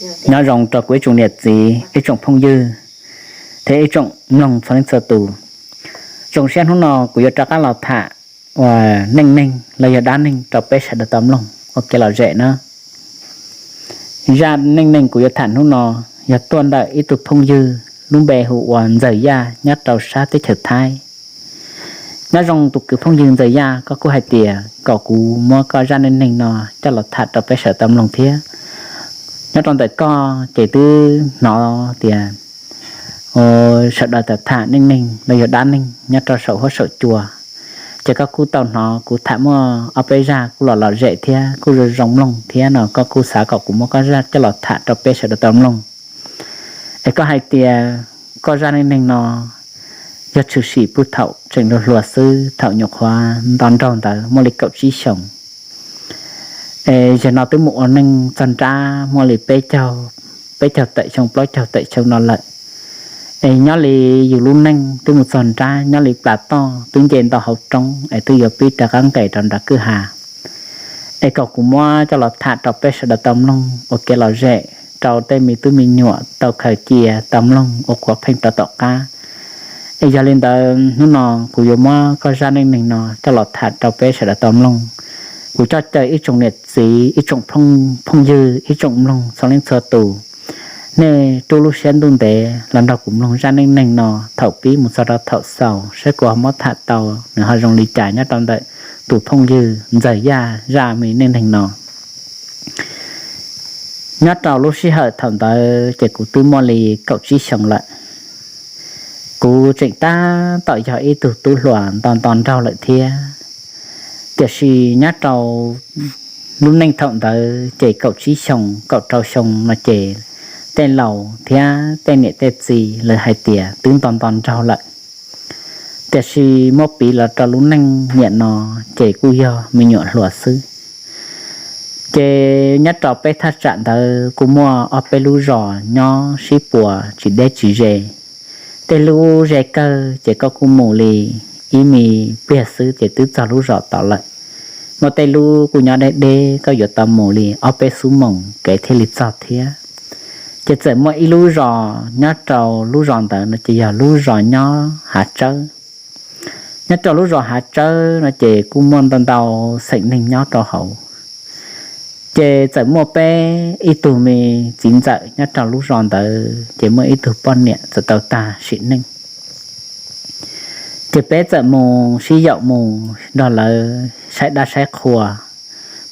Nyob zoo rau kuv ib tsoom niam txiv, ib tsoom phooj ywg thiab ib tsoom mloog txhua leej txhua tus. Zoo siab hnub no kuv yuav rov qab los tham uas neej neeg los yog dab neeg rau peb sawv daws tau mloog ua kev lom zem na. Zaj neej neeg kuv yuav tham hnub no yog tuaj ntawm ib tug phooj ywg lub npe hu ua Ntxawm Yaj nyob rau sab teb chaws Thaib. Nyob zoo tus kwv phooj ywg Ntxawm Yaj, koj kuj hais tias kom kuv muab koj zaj neej neeg no coj los tham rau peb sawv daws tau mloog thiab. Nyob rau ntawm koj ces twb hnov tias sawv daws tham neej neeg los yog dab neeg nyob rau saum huab saum cua, ces koj kuj tau hnov kuv tham muaj ob peb zaj kuj los lom zem thiab kuj zoo zoo mloog thiab no, koj kuj xav kom kuv muab koj zaj coj los tham rau peb sawv daws tau mloog. Es koj hais tias koj zaj neej neeg no yog tshwm sim puag thaum tseem hluas hluas xwb, thaum nyuam qhuav nto nraug ntawd muaj li kaum tsib xyoos. Es yog no twb mus ua neej txog nrab muaj li peb caug, peb caug tawm xyoo plaub caug tawm xyoo no lawm. Es nyob li yus lub neej twb mus txog nrab, nyob li plas toj twb nce ntau hauv roob es twb yuav pib rov qab nqes rau nram kwj ha. Es kom kuv muab coj los tham rau peb sawv daws tau mloog ua kev lom zem rau tej me tub me nyuam tau khaws cia tau mloog ua quav pheej rau tom qab. Es yog li ntawd hnub no kuv yuav muab koj zaj neej neeg no coj los tham rau peb sawv daws tau mloog. Kuv coj caw ib tsoom niam txiv, ib tsoom phooj ywg, ib tsoom mloog txhua leej txhua tus, nej rub lub siab ntuj ntev los nrog kuv mloog zaj neej neeg no thaum pib mus txog rau thaum xaus saib kuv ho muab tham tau nws ho zoo li cas nyob rau ntawm tus phooj ywg Ntxawm Yaj zaj me neej neeg no. Nyob rau lub sij hawm thaum ntawd ces kuv twb muaj li kaum tsib xyoos lawm. Kuv tseem tab tom yog ib tug tub hluas nto nto nraug lawm thiab. Tiam sis nyob rau lub neej thaum ntawd ces kaum tsib xyoos kaum rau xyoo no ces tej laus thiab tej niam tej txiv lawv hais tias twb nto nto nraug lawm. Tiam sis muab piv los rau lub neej niaj no ces kuj yog me nyuam hluas xwb. Ces nyob rau peb thaj tsam ntawd kuj muaj ob peb lub zos nyob sib puas tsis deb tsis ze. Tej lub ze kawg ces koj kuj mus li ib me pliag xwb ces twb txog lub zos tod lawm. Muaj tej lub kuj nyob deb deb, koj yuav tau mus li ob peb xuab moos kev thiaj li txog thiab. Ces txawm muaj ib lub zos nyob rau lub zos ntawd no ces yog lub zos nyob Hav Tsawb. Nyob rau lub zos Hav Tsawb no ces kuj muaj ntau ntau xeem neeg nyob rau hauv. Ces txawm muaj peb ib tug me txiv ntxawm nyob rau lub zos ntawd ces muaj ib tug poj niam txawm tau tag sim neej. Ces peb txawm mus sib yaum mus nrog lawv saib dab saib qhua,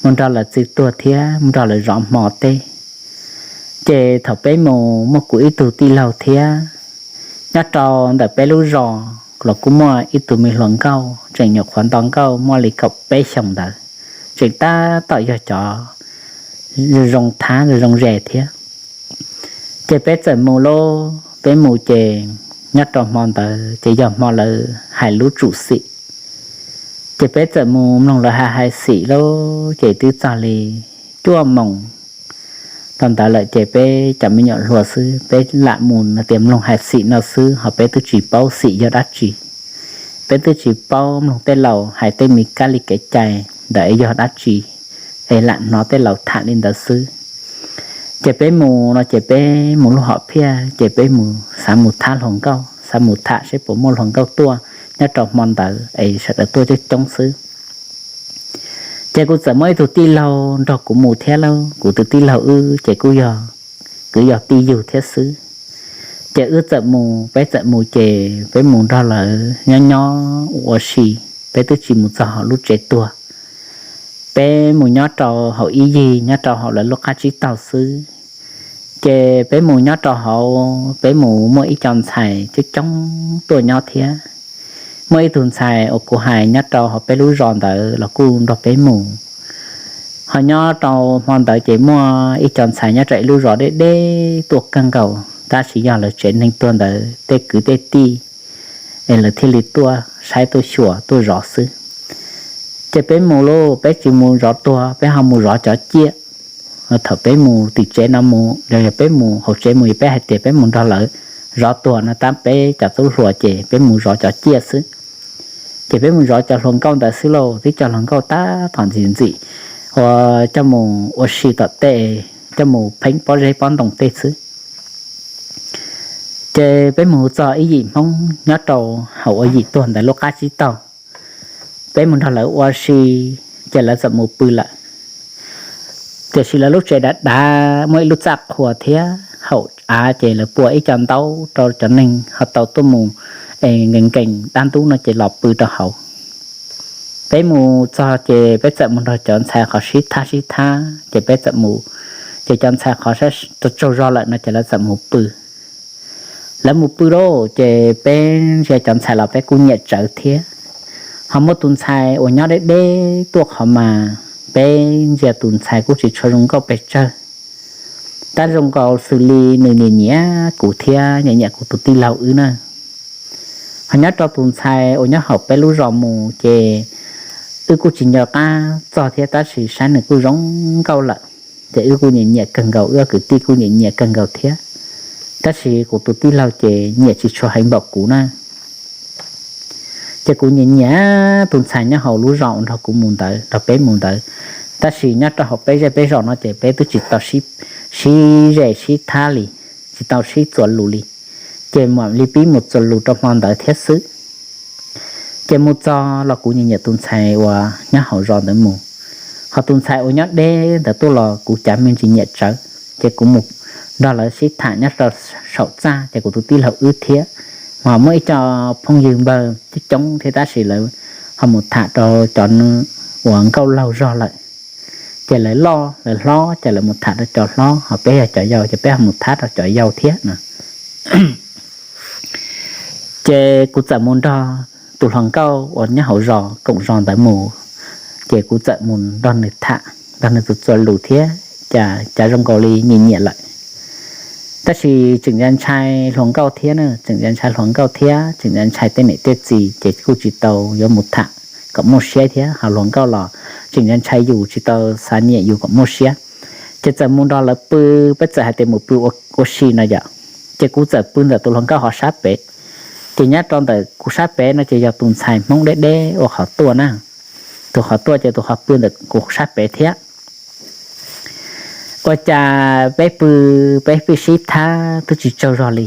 mus nrog lawv txi tuag thiab mus nrog lawv zov hmo teb. Ces thaum peb mus muaj kuv ib tug tij laug thiab. Nyob rau ntawm peb lub zos los kuj muaj ib tug me hluas nkauj tseem nyuam qhuav nto nkauj muaj li kaum peb xyoos ntawd, tseem tab tom yog cov zoo thab zoo ze thiab. Ces peb txawm mus lauj, peb mus ces nyob rau hmo ntawd ces yog hmo lawv hais lub tsum xim. Ces peb txawm mus mloog lawv hais hais xim lauj, ces twb txog li cuaj moos. Thaum ntawd lawm ces peb cov me nyuam hluas xwb, peb lam mus no tias mloog hais xim no xwb, ho peb twb tsis paub xim yog dab tsi. Peb twb tsis paub mloog tej laus hais tej me kab li kev cai ntawd es yog dab tsi, es lam hnov tej laus tham li ntawd xwb. Ces peb mus no ces peb mus lub hom phiaj, ces peb mus xav mus thab hluas nkauj, xav mus tham seb puas muaj hluas nkauj tuaj nyob rau hmo ntawd es sawv daws tuaj coob coob xwb. Ces kuv txawm muaj ib tug tij laug nrog kuv mus thiab lauj, kuv tus tij laug wb ces kuj yog kwv yog tij yug thiab xwb. Ces wb txawm mus, peb txawm mus ces peb mus nrog lawv nyob nyob ua si, peb twb tsis mus txog hauv lub tsev tuag. Peb mus nyob rau hauv ib yig nyob rau hauv lawv lub qab tsib taug xwb. Ces peb mus nyob rau hauv, peb mus muaj ib co ntxhais coob coob tuaj nyob thiab. Muaj ib tug ntxhais uas kuv hais nyob rau hauv peb lub zos ntawd los kuj nrog peb mus. Ho nyob rau hmo ntawd ces muaj ib co ntxhais nyob rau ib lub zos deb deb tuaj kawg nkaus, tab sis yog lawv tsev neeg tuag ntawd tej kwv tej tij es lawv thiaj li tuaj saib tuaj xyuas tuaj zov xwb. Ces peb mus lauj, peb tsis mus zov tuag, peb ho mus zov cov ciaj. Thaum peb mus tim tsev no mus los yog peb mus hauv tsev mus, yog peb hais tias peb mus nrog lawv zov tuag no tab peb cov tub hluas ces peb mus zov cov ciaj xwb. Ces peb mus zov cov hluas nkauj ntawd xwb lauj, twb cov hluas nkauj tab tom ntxim ntxim uas coj mus ua si tom tej coj mus pheeb pob zeb pob ntoo tej xwb. Ces peb mus txog ib yim Hmoob nyob rau hauv ua yim tuag ntawd lub qab tsib taug, peb mus nrog lawv ua si, ces lawv txawm mus pw lawm. Tiam sis lawv lub tsev dav dav muaj ib lub txaj qhua thiab hauv av ces lawv pua ib co ntaub rau cov neeg ho tau tuaj mus es nkees nkees dab ntub no ces los pw rau hauv. Peb mus txog ces peb txawm mus nrog cov ntxhais qhov sib thab sib thab ces peb txawm mus, ces cov ntxhais qhov tsaug zog lawm no ces lawv txawm mus pw. Lawv mus pw lawm ces peb ntsia cov ntxhais los peb kuj nyiam tsawv thiab. Ho muaj tus ntxhais uas nyob deb deb tuaj qhov mas peb ntsia tus ntxhais kuj tsis tshua zoo nkauj pes tsawg, tab zoo nkaus xws li nws nyiam nyiam kuv thiab nyiam nyiam kuv tus tij laug wb na. Ho nyob rau tus ntxhais uas nyob hauv peb lub zos mus ces wb kuj tsis nco qab txog thiab tab sis saib nws kuj zoo nkauj lawm, ces wb kuj nyiam nyiam kawg nkaus, wb ob kwv tij kuj nyiam nyiam kawg nkaus thiab. Tab sis kuv tus tij laug ces nyiam tsis tshua heev npaum kuv na. Ces kuv nyiam nyiam tus ntxhais nyob hauv lub zos uas nrog kuv mus ntawd, nrog peb mus ntawd, tab sis nyob rau hauv peb zej peb zos no ces peb twb tsis tau sib ze sib thab li, tsis tau sib txuas lus li, ces mam li pib mus txuas lus rau hmo ntawd thiab xwb. Ces mus txog los kuv nyiam nyiam tus ntxhais uas nyob hauv zos ntawd mus, ho tus ntxhais uas nyob deb ntawd tuaj los kuv cav me ntsis nyiam tsawv. Ces kuv mus nrog lawv sib tham nyob rau saum txaj ces kuv tus tij laug wb thiab, mas muaj ib co phooj ywg npawg coob coob thiab tab sis lawv ho mus tham rau cov uas nkauj laug zog lawm. Ces lawv loj lawv hlob ces lawv mus tham rau cov hlob, ho peb yog cov yau ces peb ho mus thab rau cov yau thiab no. Ces kuv txawm mus nrog tus hluas nkauj uas nyob hauv zos koom zos ntawd mus, ces kuv txawm mus nrog nws tham, nrog nws txuas txuas lus thiab, cas cav zoo nkaus li nyiam nyiam lawm. Tab sis tseem ntshai ntshai hluas nkauj thiab na, tseem ntshai ntshai hluas nkauj thiab tseem ntshai ntshai tej niam tej txiv ces kuj tsis tau yuav mus tham kom muaj siab thiab, ho hluas nkauj los tseem ntshai ntshai yus tsis tau xav nyiam yus kom muaj siab. Ces txawm mus nrog lawv pw, peb txawm hais tias mus pw ua si no yom. Ces kuv txawm pw ntawm tus hluas nkauj hauv sab pem, ces nyob rau ntawm kuv sab pem no ces yog tus ntxhais Hmoob deb deb ua qhov tuaj na. Tus qhov tuaj ces tus qhov pw ntawm kuv sab pem thiab. Ua cas peb pw, peb pw sib thab twb tsis tsaug zog li.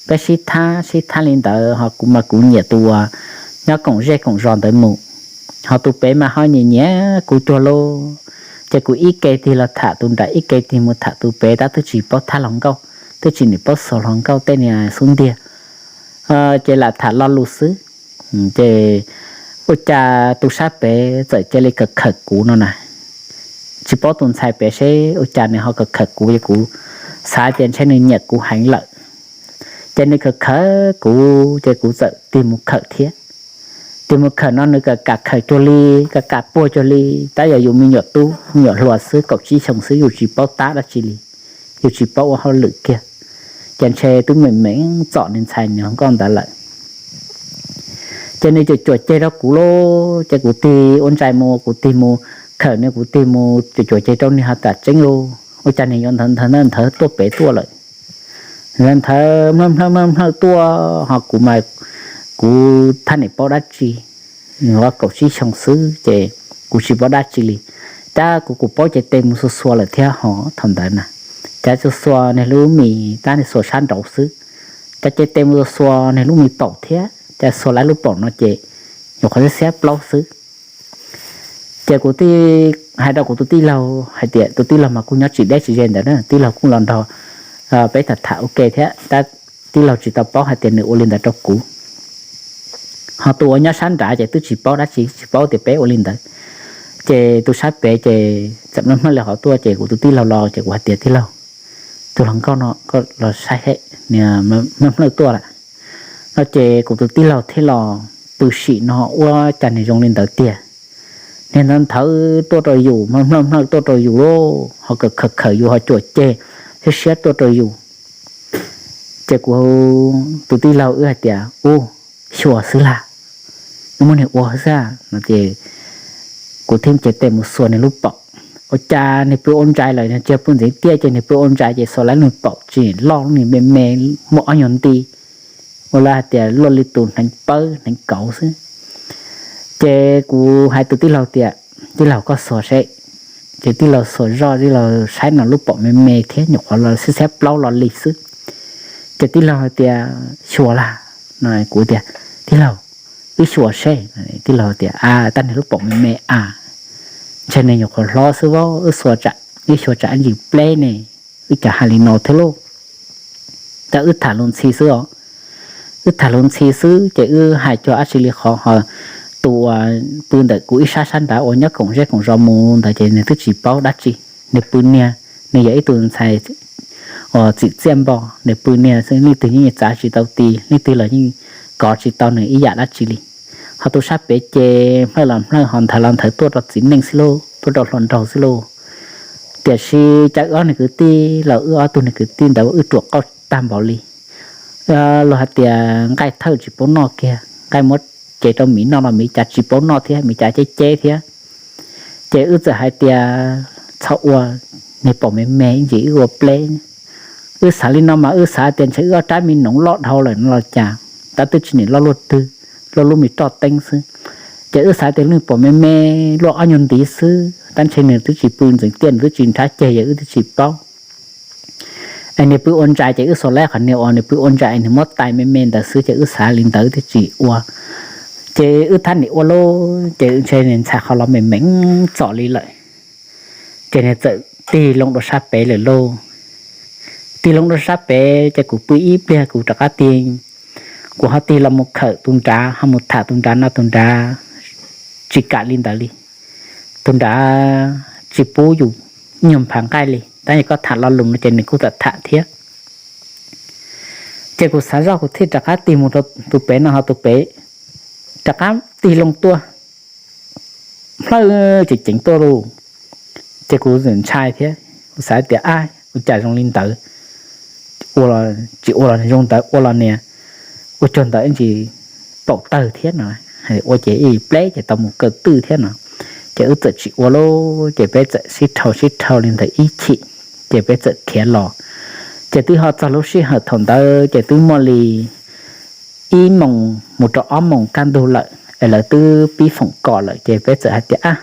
Peb sib thab sib thab li ntawd ho kuv mas kuv nyiam tus uas nyob koom zej koom zos ntawd mus, ho tus pem mas ho nyiam nyiam kuv cuag lauj. Ces kuv ib ke tig los tham tus nram, ib ke tig mus tham tus pem, tab twb tsis paub thab hluas nkauj, twb tsis nim paub xuas hluas nkauj tej niag xub ntiag. Ces lam tham lo lus xwb. Ces ua cas tus sab pem txawm cia li khawm khawm kuv no na. Tsis paub tus ntxhais pem seb ua cas nws ho khawm khawm kuv, ces kuv xav tias ntshe nws nyiam kuv heev lawm. Ces nws khawm khawm kuv ces kuv txawm tig mus khawm thiab. Tig mus khawm no nws kam kam khawm cuag li, kam kam puag cuag li, tab yog yus me nyuam tub me nyuam hluas xwb, kaum tsib xyoos xwb, yus tsis paub tab dab tsi li, yus tsis paub ua hauj lwm kiag, ces ntshe twb meem meem txom nws ntxhais nws hluas nkauj ntawd lawm. Ces nws cuam cuam ceg rau kuv lauj, ces kuv tig ua ntsais mus, kuv tig mus khawm nws, kuv tig mus cuam cuam ceg rau nws ho tas tseeb lauj, ua cas nws yuav nthawv nthawv nthawv tuaj pem tuaj lawm. Nthawv nthawv mlawj mlawj mlawj mlawj tuaj ho kuv mas kuv thab niam paub dab tsi, nws kaum tsib xyoos xwb ces kuv tsis paub dab tsi li. Tab kuv kuv paub ces tes mus xuas xuas lawm thiab ho thaum ntawd na, cas xuas xuas nws lub mis tab nws xuas sab nraud xwb, cas ces tes mus xuas xuas nws lub mis paum thiab, cas xuas lawv lub paum no ces nyuam qhuav xiab plaub xwb. Ces kuv thiaj hais rau kuv tus tij laug hais tias, tus tij laug mas kuj nyob tsis deb tsis ze ntawd na, tij laug kuj los nrog peb tham tham ua ke thiab tab tij laug tsis tau paub hais tias nws ua li ntawd rau kuv. Ho tus uas nyob sab nrad ces twb tsis paub dab tsi, tsis paub tias peb ua li ntawd. Ces tus sab pem ces txawm mlawj mlawj li hov tuaj ces kuv tus tij laug los ces kuv hais tias tij laug, tus hluas nkauj no koj los saib seb, mlawj mlawj tuaj lawm no ces kuv tus tij laug thiaj los pw sim no ua cas nws zoo li ntawd tiag. Nws nthawv nthawv tuaj rau yus, mlawj mlawj mlawj tuaj rau yus lauj, ho khawm khawm yus ho cuam ceg siab siab tuaj rau yus. Ces kuv tus tij laug wb hais tias, u, xyuas xwb lag, wb muab nws ua xwb no ces kuv thiaj cev tes mus xuas nws lub paum. Ua cas nws pw ua ntsais lawm, nws tsis pw ntxeev tiaj ces nws pw ua ntsais ces xuas lawv nws paum tsis loj, nws me me, muaj ob nyuag nti, ua li hais tias luaj li tus hneev pawb hneev kauv xwb. Ces kuv hais tus tij laug tias, tij laug koj xuas seb. Ces tij laug xuas zoj, tij laug saib no lub paum me me thiab, nyuam qhuav los xib xab plaub los li xwb. Ces tij laug hais tias, Xyuas lam? No kuv tias, Tij laug, wb xyuas seb. Tij laug tias, A, tab niag lub paum me me a, ntshe nws nyuam qhuav hlob xwb, wb xyuas tsam ntsis pleb ne. Wb cov hais li no thiab lauj. Tab wb tham lus ntxhi xwb os. Wb tham lus ntxhi xwb ces wb hais cuag dab tsi li qhov ho tus uas pw ntawm kuv ib sab sab nrad uas nyob koom zej koom zos mus ntawd ces nws twb tsis paub dab tsi. Nws pw niag, nws yog ib tug ntxhais uas txim txiaj npo, nws pw niag xwb, leej twg yeej txav tsis tau ti, leej twg los yeej kov tsis tau nws ib yam dab tsi li. Ho tus sab pem ces nplawm los nplawm, ho nthawv los nthawv tuaj rau txiv neej xwb lauj, tuaj rau hluas nraug xwb lauj. Tiam sis cas wb ob niag kwv tij los wb ob tug niag kwv tij ntawd wb ruam qauj tag npaum li. Luag hais tias nqaij thawj tsis paub noj kiag, nqaij muab cev rau miv noj los miv cav tsis paub noj thiab, miv cav ceb ceb thiab. Ces wb txawm hais tias, Txhob ua, niag paum me me ib ntsis wb ua pleb. Wb xav li no mas wb xav tias ntshe wb ob rab me noov loj dhau lawm no los cas, tab twb tsis nim loj luaj twg, loj lub me roj teeb xwb. Ces wb xav tias lub paum me me luaj ob nyuag ntiv xwb, tab ntshe nws twb tsis pw ntxeev tiaj, nws twb tsis nrhab ceg, yog wb twb tsis paub. Es nws pw ua ntsais, ces wb xav lawv qhov niag uas nws pw ua ntsais nws muab tais me me ntawd xwb, ces wb xav li ntawd twb tsis ua. Ces wb thab niam ua lauj, ces ntshe nws ntxhais qhov los me me txom li lawm. Ces nws txawm tig loo rau sab pem lawm lauj. Tig loo rau sab pem ces kuv pw ib pliag kuv rov qab tig, kuv ho tig los mus khawm tus nrad, ho mus tham tus nrad no, tus nrad tsis kam li ntawd li. Tus nrad tsis pub yus nyuag nphav nqaij li, tab yog koj tham lo lus no ces nws kuj tham tham thiab. Ces kuv xav zoj kuv thiaj rov qab tig mus rau tus pem no, ho tus pem rov qab tig loo tuaj, plawg ceev ceev tuaj lauj. Ces kuv ntshai thiab, kuv xav tias, Ab, ua cas zoo li ntawd, ua tsis ua los zoo ntawd, ua los niag ua cuag ntawd ib ntsis paum tawg thiab no, ua ces ib pleb ces tau mus kaw twj thiab no. Ces wb txawm tsis ua lauj, ces peb txawm sib rhau sib rhau li ntawd ib chim, ces peb txawm khiav los. Ces twb ho txog lub sij hawm thaum ntawd ces twb muaj li ib moos mus rau ob moos kaj ntug lawm es lawv twb pib foom kom lawm, ces peb txawm hais tias, Ab,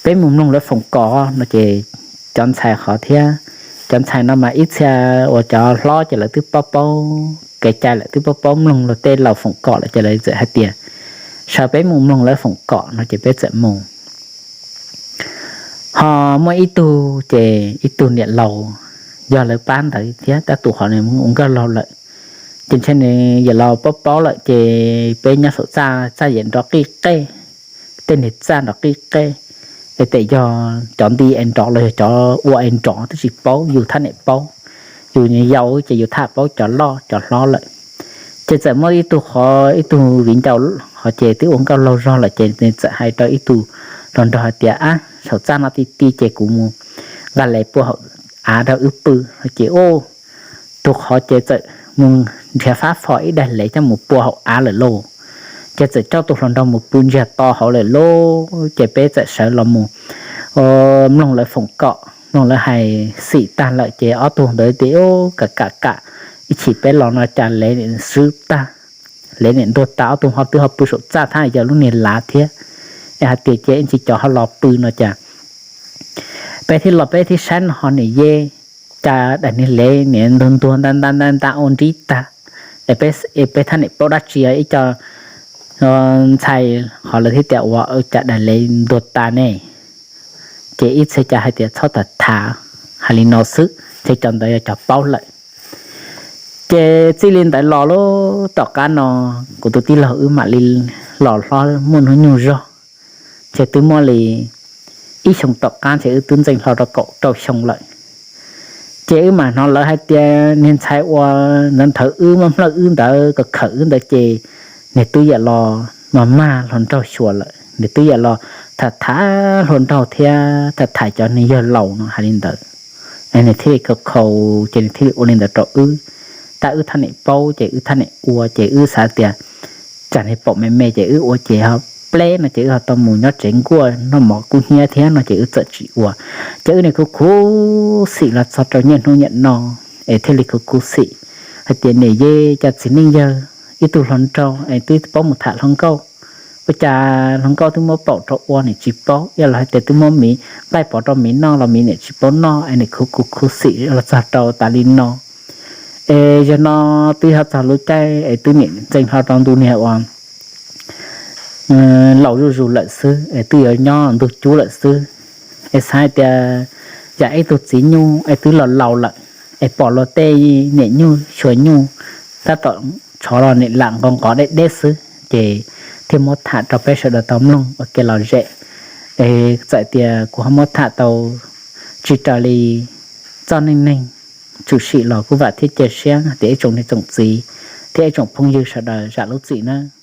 peb mus mloog lawv foom kom no. Ces cov ntxhais qhov thiab, cov ntxhais no mas ib txhia uas cov hlob ces lawv twb paub paub kev cai, lawv twb paub paub mloog luag tej laus foom kom lawm, ces lawv txawm hais tias, Sawv peb mus mloog lawv foom kom no. Ces peb txawm mus. Ho muaj ib tug ces ib tug niam laus yog lawv pab ntawd thiab, tab tus qhov nws mus ua nkauj laug lawm. Ces ntshe nws yam los paub paub lawm, ces peb nyob saum txaj, txaj yam nrov qij qej, tej niag txaj nrov qij qej, es tes yog cov nti es nrov los yog cov ua es nrov twb tsis paub, yus thaj niam paub, yus yau ces yus thaj paub cov loj cov hlob lawm. Ces txawm muaj ib tug qhov, ib tug viv ncaus qhov ces twb ua nkauj laug zog lawm, ces nws txawm hais rau ib tug hluas nraug hais tias, Ab, saum txaj no ti ti ces kuv mus nqa lev pua hauv av rau wb pw. Ces tus qhov ces txawm mus nrhiav fab fo ib daig lev coj mus pua hauv av lawm lauj. Ces txawm coj tus hluas nraug mus pw ntsiag to hauv lawm lauj. Ces peb txawm sawv los mus mloog lawv foom kom, mloog lawv hais xim tag lawm, ces ob tug ntawd tias, Kam kam kam, ib chim peb los no cas lev nim swb tag, lev nim ntuag tas. Ob tug ho twb ho pw saum txaj thiab, yog lub niag lav thiab, es hais tias ces ib ntsis cov ho los pw no cas. Peb thiaj los peb thiaj saib no ho nim yej, cas daim niag lev nim ntuag ntuag nta nta nta nta ua nrib tag. Es peb thaj niam paub dab tsi, ib co ntxhais qhov lawv thiaj tias, Ua cas daim lev ntuag tas ne? Ces ib txhia cas hais tias, Txhob tham tham, hais li no xwb, ces cov ntawd yog cov paub lawm. Ces txij li ntawd los lub tom qab no, kuv tus tij laug wb mam li los hlob muaj hnub nyoog zog. Ces twb muaj li ib xyoos tom qab ces wb twb ntxeev hlo rau kaum rau xyoo lawm. Ces wb mam hnov lawv hais tias niag ntxhais uas ntawd nthawv wb muab nplawj wb ntawd, kom khawm wb ntawd ces nws twb yam los mas mag hluas nraug xyuas lawm, nws twb yam los tham tham hluas nraug thiab tham tham cov neeg yawg laus no hais li ntawd. Nws thiaj li khau khau, ces nws thiaj li ua li ntawd rau wb. Tab wb thaj niam paub ces wb thaj niam ua, ces wb xav tias tsam niag paum me me ces wb ua ces ho pleb no ces wb ho tau mus nyob tsev nkuaj noj mov kub hnyiab thiab no ces wb txawm tsis ua. Ces wb niaj khuv khuv xim los txog rau niaj hnub niam no, es thiaj li khuv khuv xim hais tias niam yej cas txiv neej yawg ib tug hluas nraug es twb paub mus tham hluas nkauj, ua cas hluas nkauj twb muab paum rau ua niam tsis paub, yog los hais tias twb muab miv nqaij pov rau miv noj los miv niam tsis paub noj es niam khuv khuv khuv xim los txog rau tas li no. Es yog no twb yog txog lub caij es twb niam ntxeev hlo rau ntu niag uas laus zuj zus lawm xwb es twb yuav nyob ntu cub lawm xwb. Es xav hais tias yam ib tug txiv nyuj es twb los laus lawm es pom luag tej niam nyuj xyuas nyuj tab tom tshov los niam lam nqov nqov deb deb xwb ces thiaj muab tham rau peb sawv daws tau mloog ua kev lom zem. Es txawm tias kuv ho muab tham tau tsis raws li txoj neej neeg tshwm sim los kuj vam thiab cia siab tias ib tsoom niam tsoom txiv thiab ib tsoom phooj ywg sawv daws zam lub txim nawb.